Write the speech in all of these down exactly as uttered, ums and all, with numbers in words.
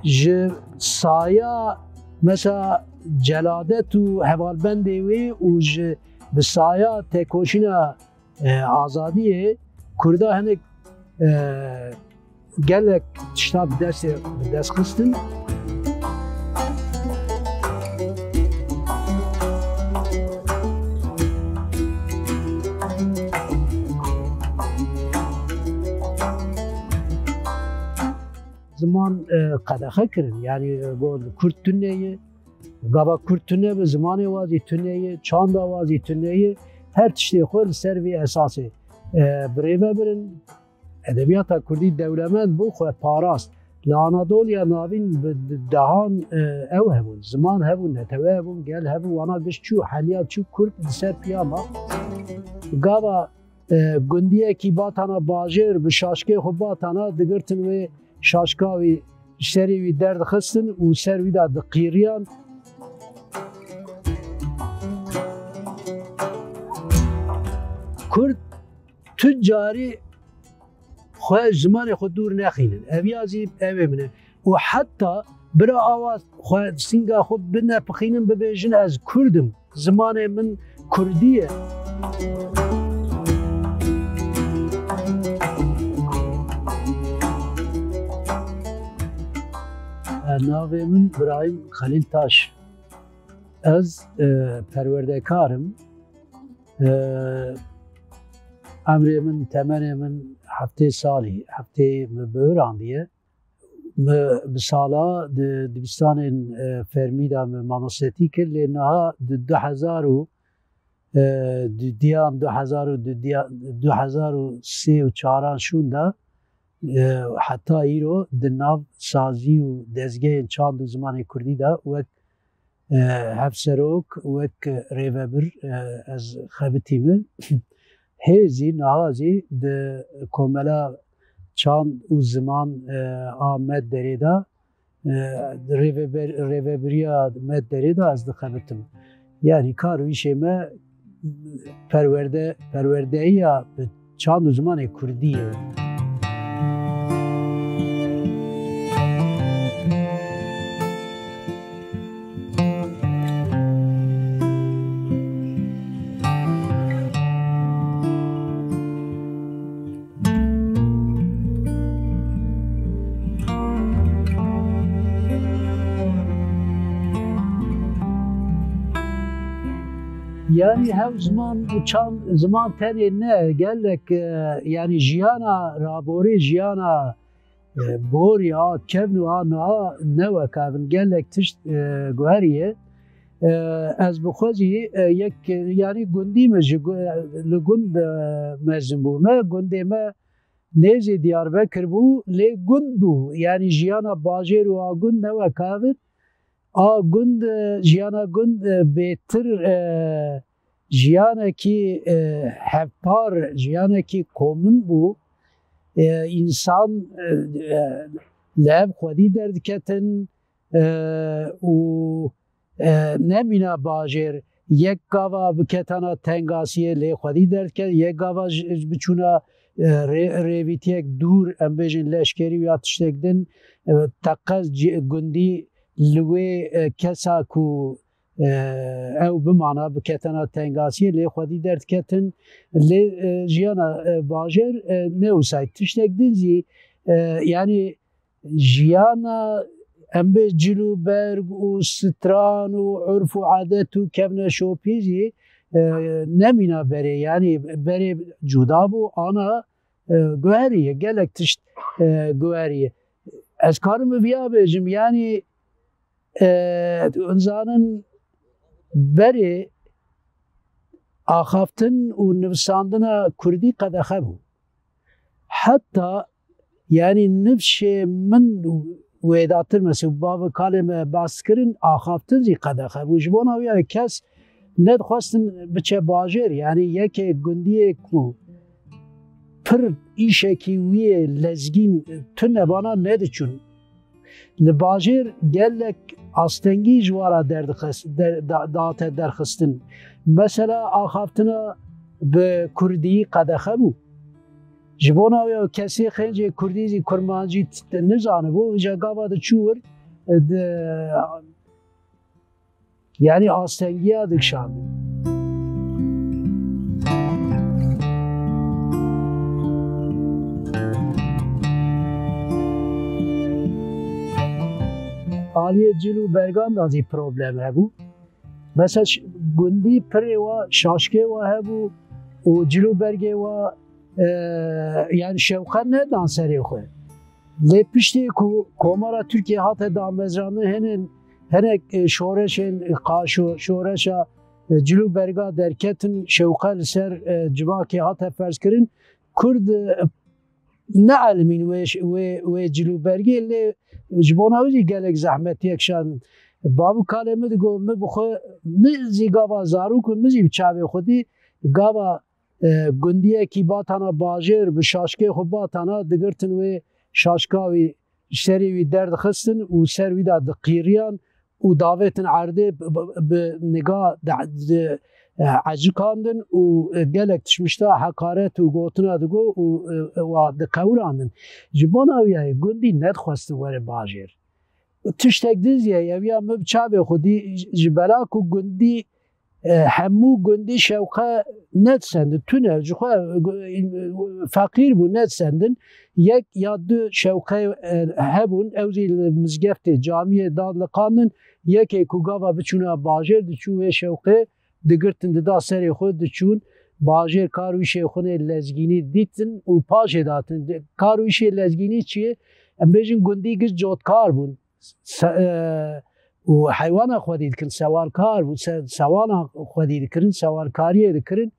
Ji saya mesela celadet û hevalbendê wê û ji bi saya têkoşîna, e, azadiyê Kurda hinek, e, gelek tişta bi destê, bi dest xistin. Ziman, e, qedexe kirin. Yanî, e, got, Kurd tune ye. Gava Kurd tune bi, zimanê wa zî tune ye, çanda wa zî tune ye. Her tiştê xwe li ser vê esasê, e, bi rê ve birin. Edebiyata Kurdî dewlemend bû, xwe parast. Li Anadoliya Navîn bi dehan, e, ew hebûn, ziman hebûn, netewe hebûn, gel hebûn, wana giş çû, heliya çû, Kurd li ser piya ma. Gava, e, gundiyekî batana bajêr, bi şaşkê xwe batana, digirtin wê şaşka wî, ji serê wî derdixistin û ser wî de diqîriyan. Kurd tu carî xwe, zimanê xwe dûr nexînin. Ev ya zî ew ê min e. Û heta bira awa xwe, sînga xwe binepixînin, bibêjin, ez Kurd im. Zimanê min Kurdî ye. Navê min Birahîm Xelîl Taş. Ez, e, perwerdekar im. E, emrê min, temenê min heftê salî, heftê min birandiye. Mi bi sala di dibistanên, e, fermî de mi mamostetî kir, lê niha di du hezar û, e, dudiyan, du hezar û dudiyan, du hezar û sê û çaran şûn de, e, heta îro di nav sazî û dezgehên çand û zimanê kurdî de wek e, hevserok, wek rêvebir, e, ez xebitîme. Hê zî, niha zî di Komela Çand û Ziman, e, a Medderê de, e, rêveber-, rêvebiriya Medderê de ez dixebitim. Yanî kar û îşê me perwerde, perwerdeyiya bi çand û zimanê kurdî ye. Yanî hew ziman û çand, ziman tenê ne, gelek, e, yanî jiyana raborî, jiyana, e, borî a kevn û a niha ne wek ev in. Gelek tişt, e, guherî ye. E, ez bi xwe zî, e, yek, yanî gundî me ji gu-, li gund, e, mezin bûme. Gundê me nêzî Diyarbekir bû, lê gund bû. Yanî jiyana bajêr û a gund ne wek ev in. A gund, e, jiyana gund, e, bêtir, e, jiyanekî, e, hevpar, jiyanekî komûn bû. E, însan, e, e, li hev xwedî derdiketin, e, û, e, nemîna bajêr, yek gava biketana tengasiyê lê xwedî derdiket, yek gava ji, ji biçûna, e, rê-, rêvîtiyek dûr, em bêjin leşkerî ya tiştek din, e, teqez ci-, gundî li wê, e, kesa ku, e, ew bimana, biketena tengasiyê lê xwedî derdiketin, lê, e, jiyana, e, bajêr, e, ne wisa ye. Tiştek din zî, e, yanî jiyana em bê cil û berg û stran û urf û adet û kevneşopî zî, e, nemîna berê, yanî berê cuda bû, ana, e, guherî ye, gelek tişt, e, guherî ye. Ez karim viya bêjim, yanî, e, hûn zanin berê axaftin û nivîsandina kurdî qedexe bû. Heta, yanî nifşê min wêdatir, mesela, bavê kalê me behs kirin, axaftin zî qedexe bû. Ji bona wê kes nedixwestin biçe bajêr. Yanî yekê gundiyê ku pir îşekî wî yê lezgîn tune bana nediçûn. Li bajêr gelek astengî ji wa re derdixist, der-, da-, date derxistin. Mesela axaftina bi kurdî qedexe bû. Ji bona wê kesê xêncê kurdî zî kurmancî t-, t-, nizanibû, îja gava diçû wir, e, di, yanî astengiya dikişandin. Aliyê cil û bergan de zî problem hebû. Mesela ş-, gundî pirê wa, şaşkê wa hebû û cil û bergê wa, e, yani şewqe nedan serê xwe. Lê piştê ku Komara Tirkiye hate damezrandin, hinek, e, şoreşên, e, qaşo, şoreşa, e, cil û berga derketin, şewqe li ser, e, civakê hate ferzkirin. Kurd, e, neelimîn wê, wê, wê cil û bergê, lê ji bona wî jî gelek zehmetiyek şan. Bav û kalê min digot, min bi xwe, min zî gava zarok bû, min zî bi çavê xwe dî, gava, e, gundiyekî batana bajêr, bi şaşkê xwe batana, digirtin wê şaşka wî, ji serê wî derdixistin û ser wî de diqîriyan û davêtin erdê, bi, bi, bi niga de, di, e, ecikandin û, e, gelek tişmişta heqaret û gotina digo û, e, e, wa diqewirandin. Ji bona wî yayê gundî nedixwestin were bajêr. Tiştek din zî ye, ev ya min bi çavê xwe dî, ji bela ku gundî, e, hemû gundî şewqe nedisendin, tune, ji xwe, e, feqîr bû, nedisendin. Yek ya du şewqe, e, hebûn, ew zî li mizgeftê, camiyê daliqandin, yekê ku gava biçûna bajêr, diçû wê şewqê, digirtin, dida serê xwe, diçûn bajêr, kar û îşê xwe nê lezgînî dîtin û paşê datin. Kar û îşê lezgînî çi ye? Em bêjin gundî giş cotkar bûn. Se-, e, û heywana xwedî dikirin, sewarkar bûn, se-, sewana xwedî dikirin, sewarkariyê dikirin.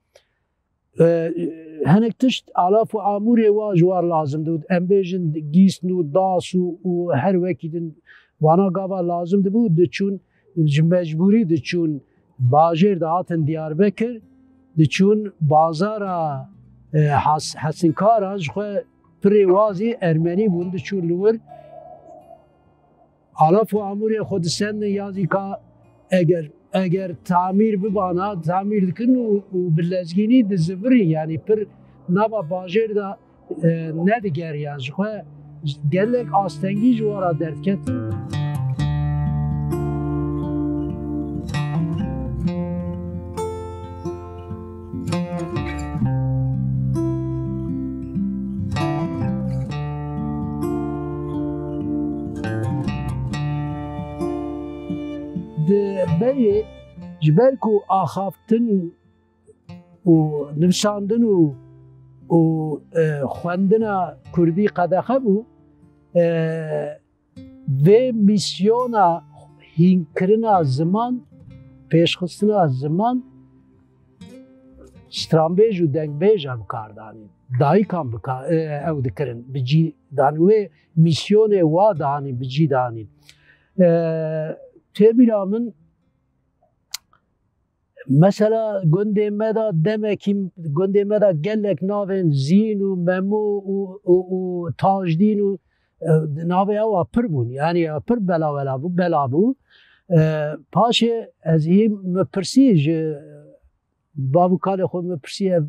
E, hinek tişt alaf û amûrê wa ji war lazim dibû. Em bêjin gîsn û das û, û her wekî din wana gava lazim dibû, diçûn, ji mecbûrî diçûn bajêr, dihatin Diyarbekir, diçûn bazara, e, Has-, Hesinkaran, ji xwe pirê wa zî Ermenî bûn, diçûn li wir. Alaf û amûrê xwe disendin ya zî ka eger, eger tamîr bibana, tamîr dikin û, û bi lezgînî dizivirîn, yanî pir nava bajêr de, e, nedigeriyan. Ji xwe gelek astengî ji we re derdiket. Di berê, ji ber ku axaftin û nivîsandin û, û, e, xwendina kurdî qedexe bû, e, vê mîsyona hînkirina ziman, pêşxistina ziman, stranbêj û dengbêjan bi kar danîn. Dayikan bi ka-, e, ew dikirin, bi cî danîn. Wê mîsyonê wa danîn, bi cî danîn. E, tê bîra min, mesela gundê me de demekî, gundê me de gelek navên Zîn û Memo û, û, û Tajdîn û, e, navê ewa pir bûn. Yanî ew pir belawela bû, bela bû. E, paşê ez hî min pirsî ji bav û kalê xwe, min pirsî ev,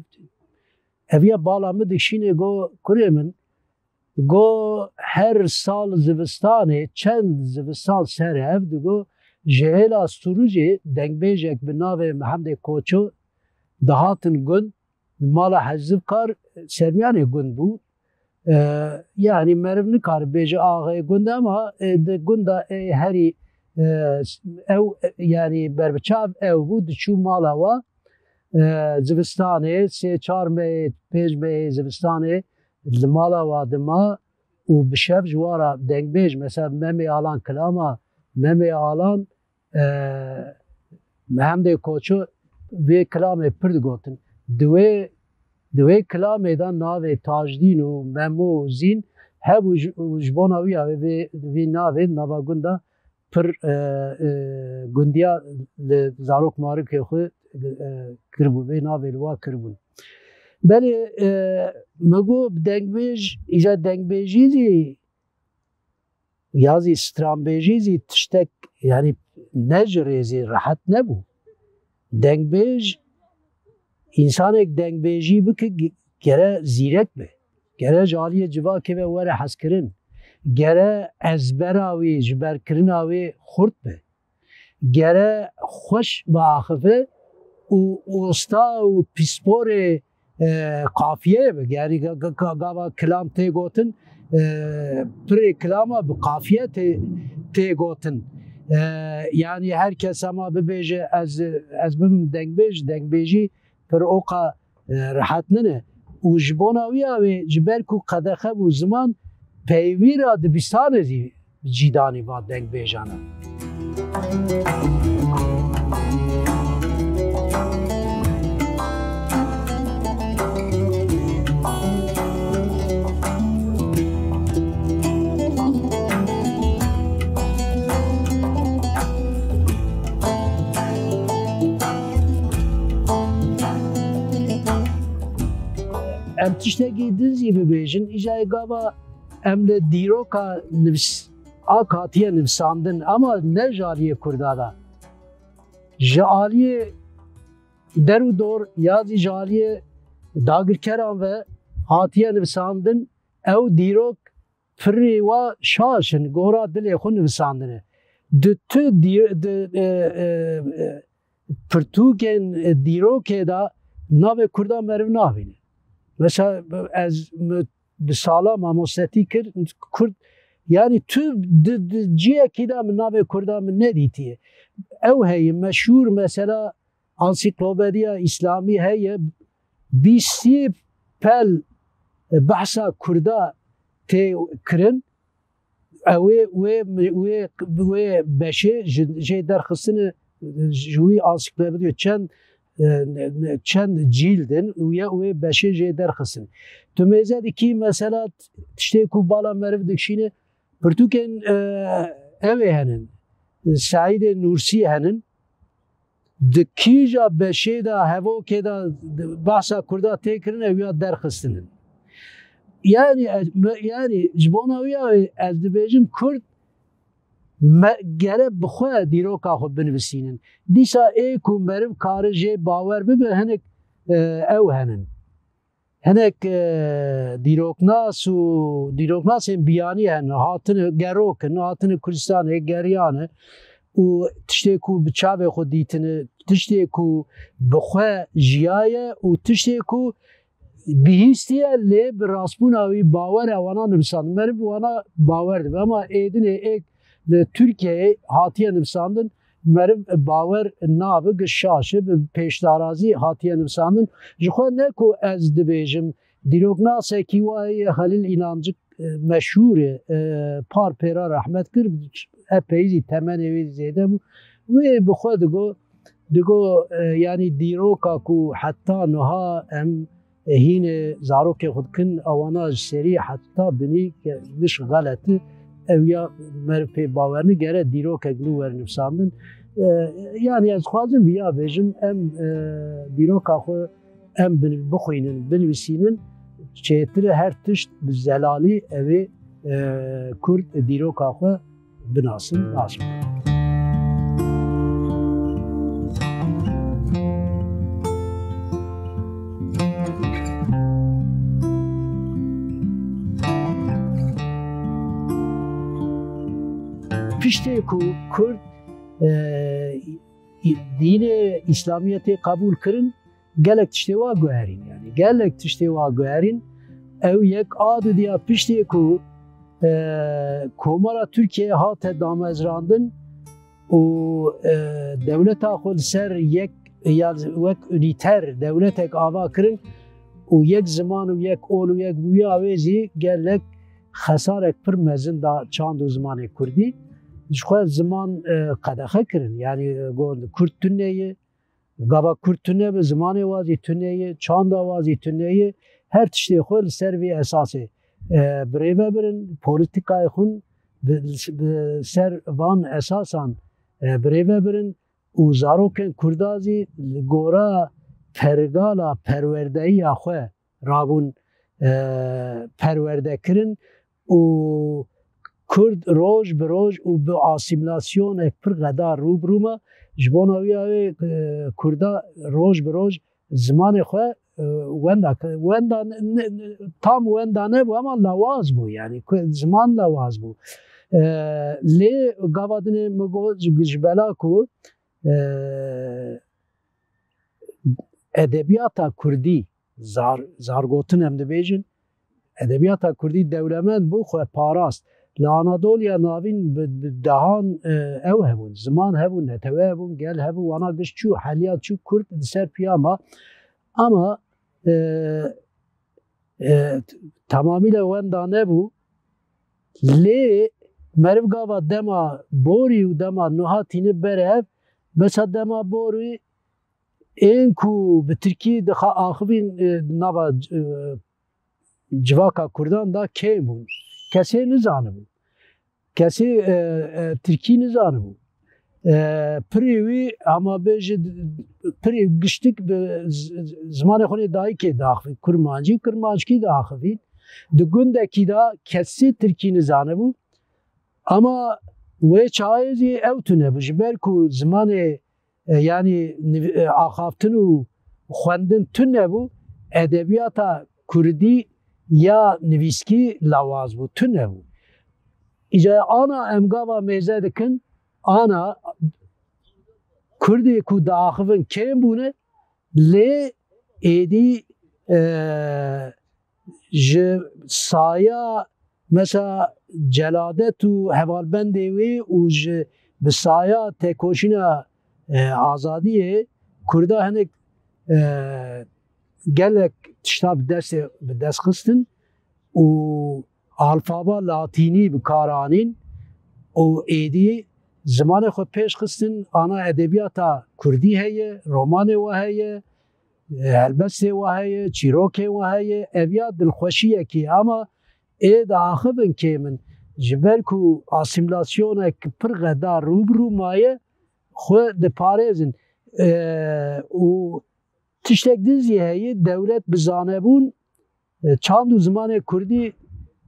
ev ya bala min dikişînê, got, kurê min, got, her sal zivistanê, çend zivistan ser hev, digot, ji hêla Sûrûcê dengbêjek bi navê Mehemdê Koço dihatin gund, mala Hezivkar Sermiyanê gund bû. E, yanî meriv nikare bêje axê gund, ama, e, di gunda, e, herî, e, ew, e, yanî berbiçav ew bû, diçû mala wa, e, zivistanê, sê çar mehê, pênc mehê zivistanê li mala wa dima û bi şev ji wa re dengbêj, mesela Memê Alan, kilama Memê Alan, e, Mehemdê Koço vê kilamê pir digotin. Di wê, di wê kilamê de navê Tajdîn û Memo û Zîn hebû ji, û ji bona wî ya vê, vê, vê navê nava gunda pir, e, e, gundiya li zarok marokê xwe, e, kiribû, vê navê li wa kiribûn. Belê, e, min got dengbêj, îja dengbêjî zî ya zî stranbêjî zî tiştek, yanî ne ji rêzê rehet nebû. Dengbêj, însanek dengbêjî bike, ge-, gere zîrek be. Gere ji aliyê civakê ve were hezkirin. Gere ezbera wî, ji berkirina wê xurt be. Gere xweş biaxive û osta û pîsporê, e, qafiyeyê be. Yani ga-, ga-, ga-, gava kilam tê gotin, e, pirê kilama bi qafiye tê, tê gotin. E, yani her kes hema bibêje ez, ez bim dengbêj, dengbêjî pir oqa, e, rehet nine. Û ji bona wî ya wê, ji ber ku qedexe bû ziman, peyvîra dibistanê jî cî danî va dengbêjan e. Em tiştekî din jî bibêjin, îja gava em li dîroka nivîs-, ak hatiye nivîsandin, ama ne ji aliyê Kurda de. Ji aliyê der û dor ya jî ji aliyê dagirkeran ve hatiye nivîsandin, ew dîrok pirrî wa şaş in, gora dilê xwe nivîsandine. Di tu dî-, di, e, e, e, pirtûkên dîrokê de navê Kurda meriv nabîne. Mesela ez mi-, bi sala mamostetî kir, Kurd, yani tu di, di ciyekî de min navê Kurda min nedîtiye. Ew heye, meşhûr mesela Ansîklopediya Îslamî heye, bîstî pel behsa Kurda tê kirin, ew ê, wê, wê, wê beşê ji, jê derxistine, ji wî ansîklopediyo çend, e, ne, ne, çend cîld in û ya wê beşê jê derxistin. Tu mêze dikî mesela tiştê ku bala meriv dikişîne, pirtûkên, e, ew ê henin, Seîdê Nûrsî henin, di kîja beşê de, hevokê de bahsa Kurda tê kirin, ew ya derxistinin. Yani, ez, me-, yani, ji bona wî ya ez dibêjim, Kurd me-, gere bi xwe dîroka xwe binivîsînin. Dîsa ê ku meriv kare jê bawer bibe, hinek, e, ew henin. Hinek, e, dîroknas û dîroknasên biyanî hene, hatine gerok in, hatine Kurdistanê, geriyane û tiştê ku bi çavê xwe dîtine, tiştê ku bi xwe jiyaye û tiştê ku bihîstiye, lê bi rastbûna wî bawer e, wana nivîsand. Meriv wana bawer dibe. Ema êdinê êk li Tirkiyeyê hatiye nivîsandin, meriv bawer nabe, gi şaş e, bi pêşdarazî hatiye nivîsandin. Ji xwe ne ku ez dibêjim, dîroknasekî wa heye, Xelîl Înancik, e, meşhûr e, e, par pêra rehmet kir, epey zî temenê wê zêde bû. Wê bi xwe digo, digo, e, yanî dîroka ku heta niha em hînê zarokê xwe dikin, ewana ji serî heta binî ke giş xelet e, ew ya meriv pê bawer nigere dîrokek nû were nivîsandin. E, yanî ez dixwazim viya bêjim, em, e, dîroka xwe em bin-, bixwînin, binivîsînin, çêtir e her tişt bi zelalî ew ê, e, Kurd dîroka xwe binasin, nas bikin. Piştê ku Kurd, e, dînê Îslamiyetê qebûl kirin, gelek tiştê wa guherîn, yani gelek tiştê wa guherîn. Ew yek a didiya piştê ku, e, Komara Tirkiyeyê hate damezrandin û, e, dewleta xwe li ser yek, ya wek unîter dewletek ava kirin û yek ziman û yek ol û yek bûya wê zî gelek xesarek pir mezin da çand û zimanê kurdî. Ji xwe ziman, e, qedexe kirin, yani, e, got kurd tune ye, gava kurd tune be, zimanê wa zî tune ye, çanda wa zî tune ye, her tiştê xwe li ser vê esasê, e, birêve birin, polîtîkayê xwe bi, bi ser van esasan, e, birêve birin û zarokên kurda zî li gora pergala perwerdeyiya xwe rabûn, e, perwerde kirin û Kurd roj bi roj û bi asîmîlasyonek pir qedar rû bi rû ma. Ji bona wî ya wê, e, Kurda roj bi roj zimanê xwe e, wenda, wenda ne, ne, tam wenda nebû ama lawaz bû, yani ku-, ziman lawaz bû. E, lê gava dinê min got ji, ji bela ku, e, edebiyata kurdî, zar, zargotin em dibêjin, edebiyata kurdî dewlemend bû, xwe parast. Li Anadoliya Navîn bi, bi dehan, e, ew hebûn, ziman hebûn, netewe hebûn, gel hebûn, wana giş çû, heliya çû, kurd di ser piya ma. Ama, e, e, t-, tamamîle wenda nebû. Lê meriv gava dema borî û dema nuha tîni berev, mesela dema borî ên ku bi tirkî dixa axivîn, e, nava, e, civaka kurdan da kêm bûn. Kesê nizanibû. Kesê, e, e, tirkî nizanibû. E, pirê wî, ama bêje, pirê giştik bi z-, z-, zimanê xwe nê dayikê diaxivî, kurmancî, kurmanckî diaxivî. Di gundekî de kesê tirkî nizanibû. Ama wê çaxê zî ew tune bû. Ji ber ku zimanê, e, yanî niv-, e, axaftin û xwendin tune bû, edebiyata kurdî ya nivîskî lawaz bû, tune bû. Îca ana em gava mêze dikin, ana kurdê ku diaxivin kêm bûne, lê êdî, e, ji saya mesela celadet û hevalbendê wê û ji bi saya têkoşîna, e, azadiyê Kurda hinek, e, gelek tişta bi destê, bi dest xistin û alfaba latînî bi kar anîn û êdî zimanê xwe pêş xistin, ana edebiyata kurdî heye, romanê we heye, e, helbestê we heye, çîrokê we heye, ev ya dilxweşiyekî, ama ê diaxivin kêm in. Ji ber ku asîmîlasyonek pir xedar rû bi rû maye, xwe diparêzin. E, û tiştek din zî heye, dewlet bi zanebûn, e, çand û zimanê kurdî,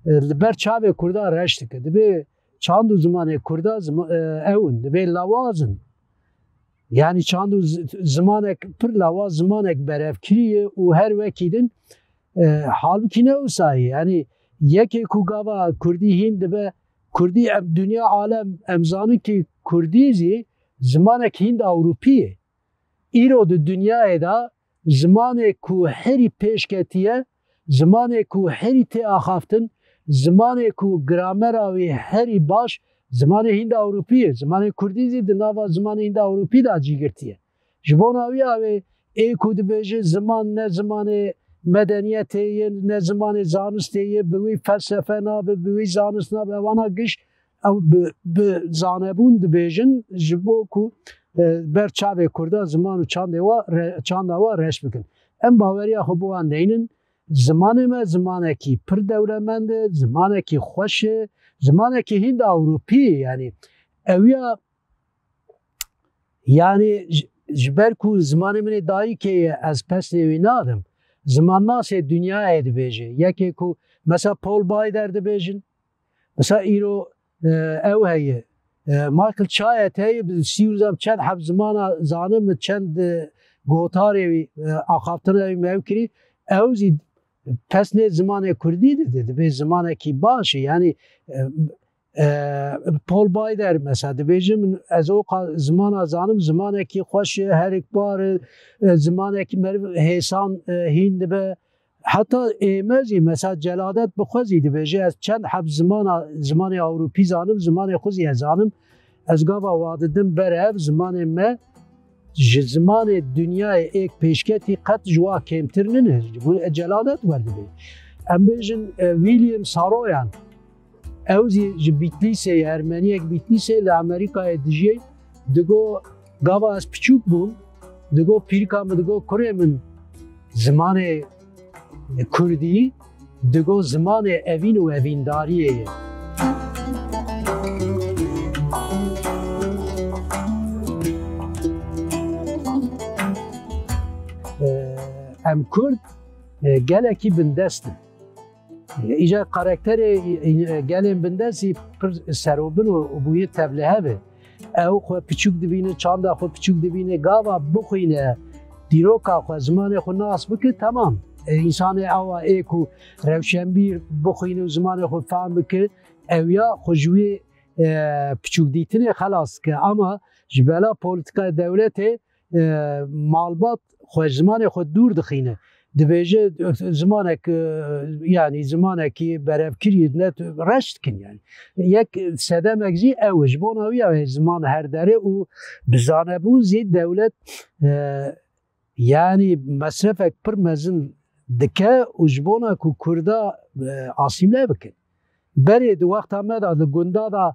e, li ber çavê kurda reş dike. Dibê çand û zimanê kurda zima-, e, ew in, dibê lawaz in. Yanî çand û zi-, zimanek pir lawaz, zimanek berevkirî ye û her wekî din, e, halbikî ne wisa ye. Yanî yekê ku gava kurdî hîn dibe, kurdî em, dinya alem em zanin ki kurdî zî zimanek hînd ewropî ye. Îro di dinyayê de zimanê ku herî pêş ketiye, zimanê ku herî tê axaftin, zimanê ku gramera wî herî baş, zimanê hînd ewropî ye. Zimanê kurdî zî di nava zimanê hînd ewropî de cî girtiye. Ji bona wî ya wê ê ku dibêje ziman ne zimanê medeniyetê ye, ne zimanê zanistê ye, bi wî felsefe nabe, bi wî zanist nabe, ewana giş ew bi, bi zanebûn dibêjin, ji bo ku, e, ber çavê kurda ziman û çandê wa re-, çanda wa reş bikin. Em baweriya xwe bi wan neynin. Zimanê me zimanekî pir dewlemend e, zimanekî xweş e, zimanekî hînd ewropî ye. Yanî ew ya, yanî ji, ji ber ku zimanê min ê dayikê ye, ez pesnê wî nadim. Zimannasê dinyayê dibêje. Yekê ku, mesela Paul Baider dibêjin, mesela îro, e, ew heye. E, Michael Chayet heye, bi sî û çend heb zimana zanim, çend, e, gotarê wî, e, axaftina wî me ew kirî. Ew zî pesnê zimanê kurdî dide, dibê zimanekî baş e. Yanî, e, e, Paul Baider mesela dibêje, min ez oqa zimana zanim, zimanekî xweş e, herikbar e, e, zimanekî meriv hêsan, e, hîn dibe. Heta ême zî, mesela Celadet bi xwe zî dibêje, ez çend heb zimana, zimanê Ewropî zanim, zimanê xwe zî ez zanim. Ez gava wa didim ber ev, zimanê me ji zimanê dinyayê êk pêşketî qet ji wa kêmtir nine. Ji bo Celadet werdibê. Em bêjin, e, William Saroyan, ew zî ji Bîtlîsê ye, Ermeniyek Bîtlîsê li Amerîkayê dijî, digo, gava ez piçûk bûm, digo pîrika min digo, kurê min, zimanê kurdî, digo, zimanê evîn û evîndariyê ye. Em kurd, e, gelekî bindest in. Îca karakterê, e, gelên bindestî pir serobin û bûye tevlihev e. Ew xwe piçûk dibîne, çanda xwe piçûk dibîne, gava bixwîne, dîroka xwe, zimanê xwe nas bike, temam. E, însanê awa ê ku rewşenbîr bixwîne û zimanê xwe fehm bike, ew ya xwe ji wê, e, piçûkdîtinê xelas dike. Ama ji bela polîtîkaya dewletê, e, malbat xwe, zimanê xwe dûr dixîne. Dibêje, e, zimanek, e, yanî zimanekî berevkirî ne tu-, reş dikin yanî. Yek sedemek jî ew e. Ji bona wî ya ziman her derê û bi zanebûn zî dewlet, e, yanî mesrefek pir mezin dike û ji bona ku Kurda, e, asîmle bikin. Berê di wexta me de di gunda de,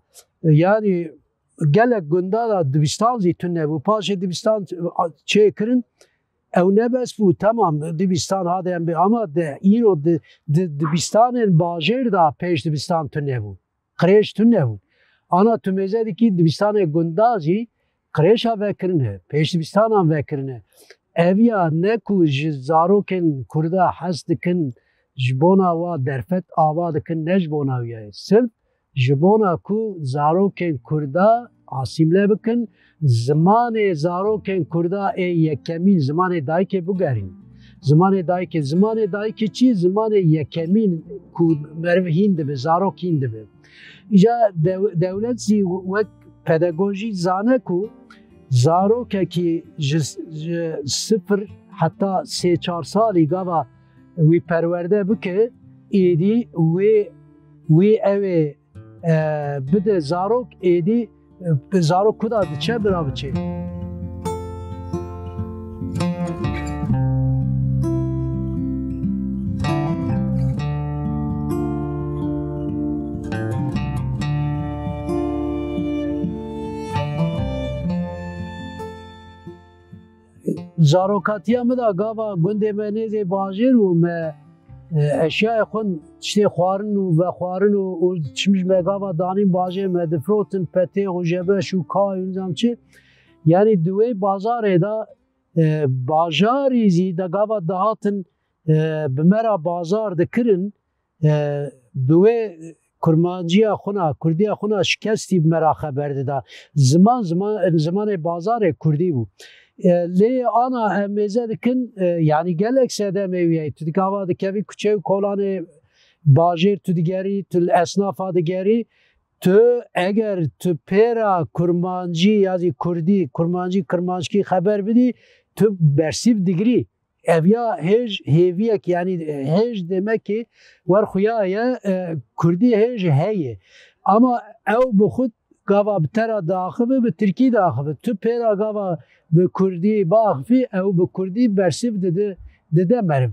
e, yanî gelek gunda de dibistan zî tune bû. Paşê dibistan çêkirin, ew ne bes bû, temam, dibistan hade em bê. Ama de îro di, di, dibistanên bajêr de pêş dibistan tune bû. Qirêj tune bûn. Ana tu mêze dikî dibistanê gunda zî qirêja vekirine, pêş dibistanan vekirine. Ev ya ne ku ji zarokên Kurda hez dikin, ji bona wa derfet ava dikin, ne ji bona wî ye. Sirf ji bona ku zarokên Kurda asîmle bikin, zimanê zarokên Kurda ê yekemîn, zimanê dayikê bigerîn. Zimanê dayikê, zimanê dayikê çi? Zimanê yekemîn ku meriv hîn dibe, zarok hîn dibe. Îca dew-, dewlet zî wek pedagojî zane ku zarokekî ji, ji sifir heta sê çar salî gava wî perwerde bike, êdî wê, wê ew ê, e, bide zarok, êdî, e, zarok kuda diçe bira biçe. Zarokatiya min de gava gundê me nêzê bajêr û me, e, eşyayê xwe, tiştê xwarin û vexwarin û, û çimij me gava danîn bajêr, me difirotin, petê û jebeş û kay û nizam çi. Yanî di wê bazarê de, e, bajarî zî de gava dihatin, e, bi me re bazar dikirin, e, bi wê kurmanciya xwe na, kurdiya xwe na şikestî bi me re xeber dida. Ziman, ziman, zimanê bazarê kurdî bû. E, lê ana em mêze dikin, e, yanî gelek sedemê wî ye. Tu di gava dikevî kuçe û kolanê bajêr, tu digerî, tu li esnafa digerî, tu eger tu pêra kurmancî ya zî kurdî, kurmancî, kirmanckî xeber bidî, tu bersîv digirî. Ev ya hêj hêviyek, yanî hêj demekê wer xuya ye, e, kurdî hêj heye. Ama ew bi xwe gava bi te re diaxive, bi tirkî diaxive. Tu pê re gava bi kurdî biaxivî, ew bi kurdî bersîv dide, dide meriv.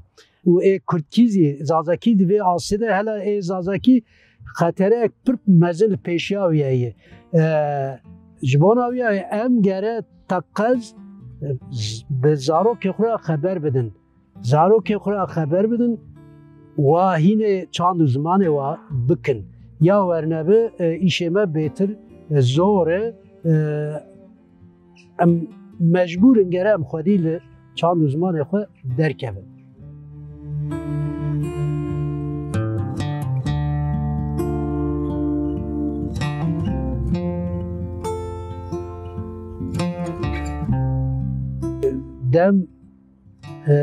Û ê kurdkî zî, zazakî di vê astê de, hela ê zazakî xetereyek pir mezin li pêşiya wî heye. E, ji bona wî ya em gere teqez, e, z-, bi zarokê xwe re xeber bidin. Zarokê xwe re xeber bidin, wa hînê çand û zimanê wa bikin. Ya wernebe, e, îşê me bêtir, e, zor e, e, em mecbûr in gere em xwedî li çand û zimanê xwe derkevin. Dem, e,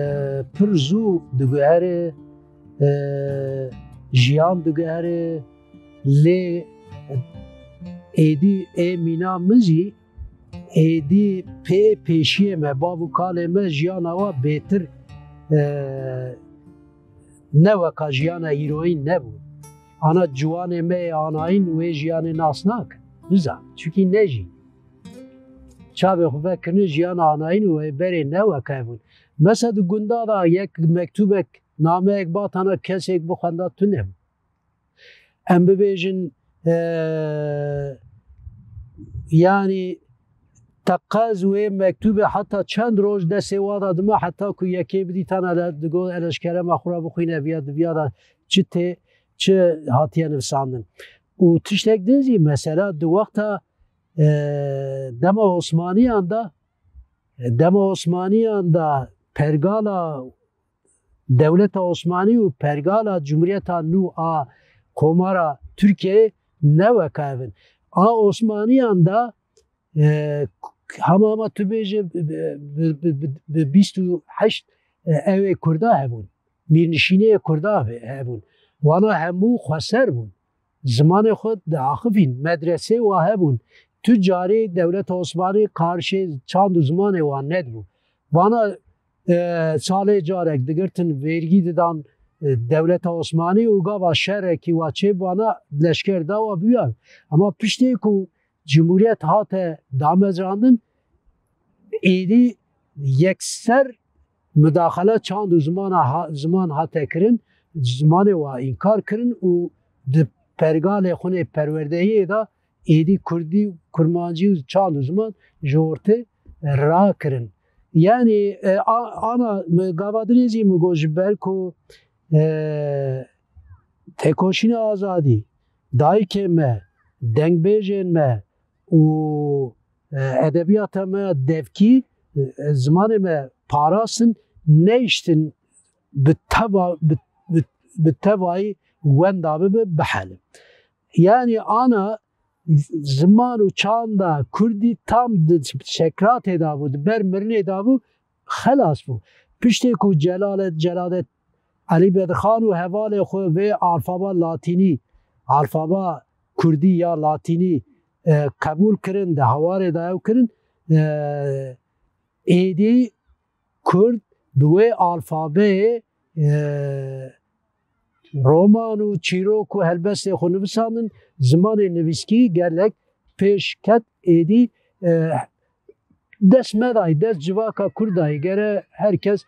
pir zû diguhere, e, jiyan diguhere, lê êdî ê mîna min zî êdî pê pêşiyê me, bav û kalê me jiyana wa bêtir, e, ne weka jiyana îroyîn nebû. Ana ciwanê me yê anayîn wê jiyanê nas nakin. Nizan. Çunkî nejî. Çavê xwe vekirine jiyana anayîn û wê berê ne weke bûn. Mesela di gunda da yek mektubek, nameyek batana kesek bixwenda tune bû. Em bibêjin, e, yanî teqez wê mektûbê heta çend roj destê wa da dima, heta ku yekê bidîtana le, digot, ele ji kerema xwe re bixwîne viya, di viya da çi tê, çi hatiye nivisandin. Û tiştek din zî mesela di wexta, e, dema Osmaniyan da, dema Osmaniyan da pergala dewleta Osmanî û pergala Cumhuriyeta nû a Komara Tirkiyeyê ne weka ev in. A Osmaniyan de, e, hema hema tu bêje bi bîst û heşt, e, ew ê Kurda hebûn. Mîrnişînê yê Kurda hebûn. Wana hemû xweser bûn. Zimanê xwe diaxivîn. Medresê wa hebûn. Tu carê dewleta Osmanî qarşê çand û zimanê wan nedibû. Vana, e, salê carek digirtin, vergî didan, e, dewleta Osmanî û gava şerekî wa çêbû, vana leşker da wa bûya. Ama piştê ku Cumhuriyet hate damezrandin, êdî yekser mudaxele çand û zimana ha-, ziman hate kirin, zimanê wa înkar kirin û di pergalê xwe nê perwerdehiyê de êdî kurdî, kurmancî û çand û ziman ji ortê rakirin. Yanî, e, a-, ana, mi gava dinê zî mi got ji ber ku, e, tekoşîna azadî, dayikê me, dengbêjên me û, e, edebiyata me devkî, e, zimanê me parastin, neyiştin bi teva-, bi, bi, bi tevayî wenda bibe, bihelin. Yanî ana ziman û çanda kurdî tam di sekratê de bû, di ber mirinê de bû, xelas bû. Piştê ku Celalet, Celadet Elî Bedirxan û hevalê xwe vê alfaba latînî, alfaba kurdî ya latînî, e, qebûl kirin, di hewarê de ew kirin, e, êdî kurd bi wê alfabeyê, e, roman û çîrok û helbestê xwe nivîsandin, zimanê nivîskî gelek pêş ket, êdî, e, dest me dayî, dest civaka kurd dayî. Gere her kes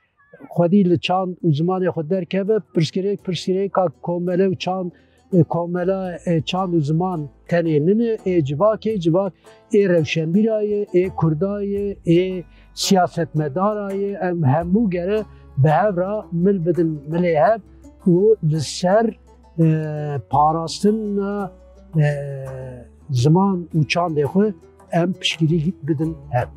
xwedî li çand û zimanê xwe derkeve, pirsgirêk, pirsgirêka komele û çand, e, komela, e, çand û ziman tenê nine, ê civakê, civak ê rewşenbîra ye, ê kurda ye, ê siyasetmedara ye. Em hemû gere bi hev re mil bidin milê hev û li ser, e, parastina, e, ziman û çandê xwe em piştgirî bidin hev.